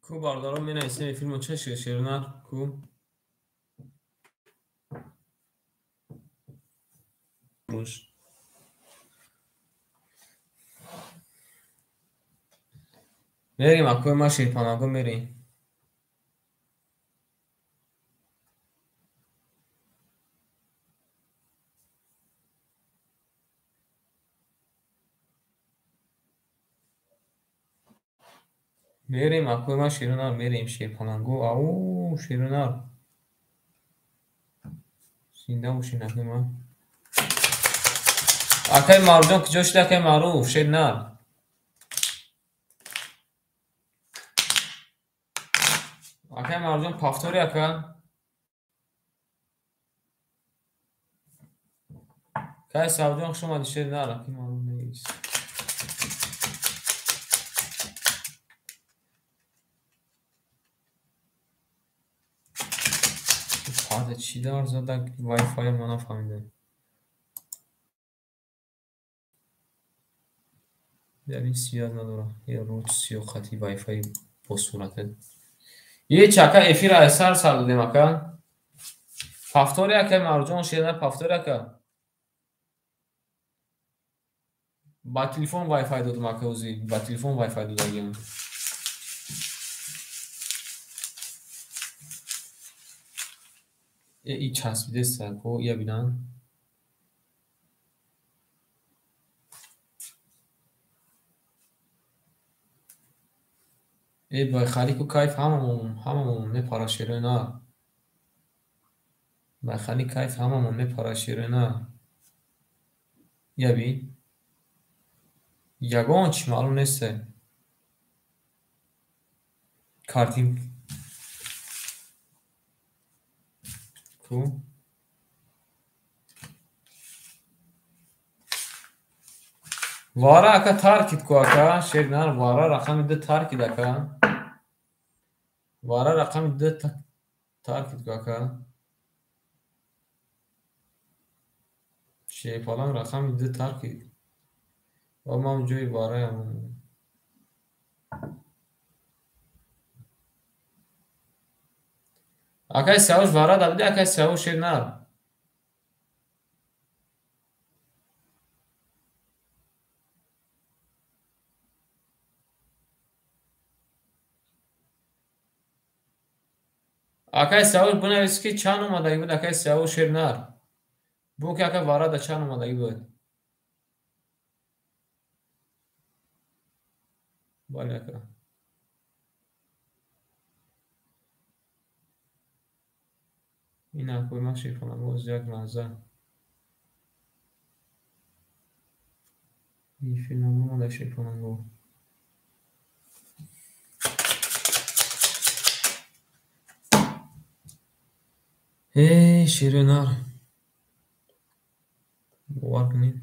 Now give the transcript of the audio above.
Ку бародарон менависем филмо ча шернар ку? Руш. Мерим акои ма шерпанаго мерим. Мерим акои ма шерунар мерим шерпаланго. Ау шерунар. Зинда бошин акои ма. Акай Маъруфҷон куҷо шуди акай Маъруф шернар? Акай Маъруфҷон пафтори ака? Кай Савҷон хуш омадӣ шернар акай Маъруф нест. Пада чӣ дар зада вайфай ма нафаҳмидам. Ябин сиёҳ надора. Е рӯз сиёҳ хати вайфай бо сурата. Е чака эфир аз сар сар додем ака. Пафтори ака Маъруфҷон шернар пафтори ака. Ба телефон вайфай додам ака ӯзи. Ба телефон вайфай додагиам. Е и часпидеста ко ия бинам. Э байхалику кайф ҳамамон мепара шерӯнар. Байхали кайф ҳамамон мепара шерӯнар. Ия бин. Ягон чӣ маълум несте. Картин ку? Вара ака таркид ку ака шернар вара рақами ду таркид ака. Вара рақами ду таркид ку ака. Шерпаланг рақами ду таркид. Ва ман ҷои вараям. Акай Сиёвуш вара да биди акай Сиёвуш шернар. Акай Сиёвуш бинавис ки чанд омадагӣ буд акай Сиёвуш шернар. Бу ки ака вара да чанд омадагӣ буд. Бале ака. Ин акои ма шерпаланго боз як лаҳза. Эфир намомада шерпаланго. Э шерӯнар. Бовар кунед.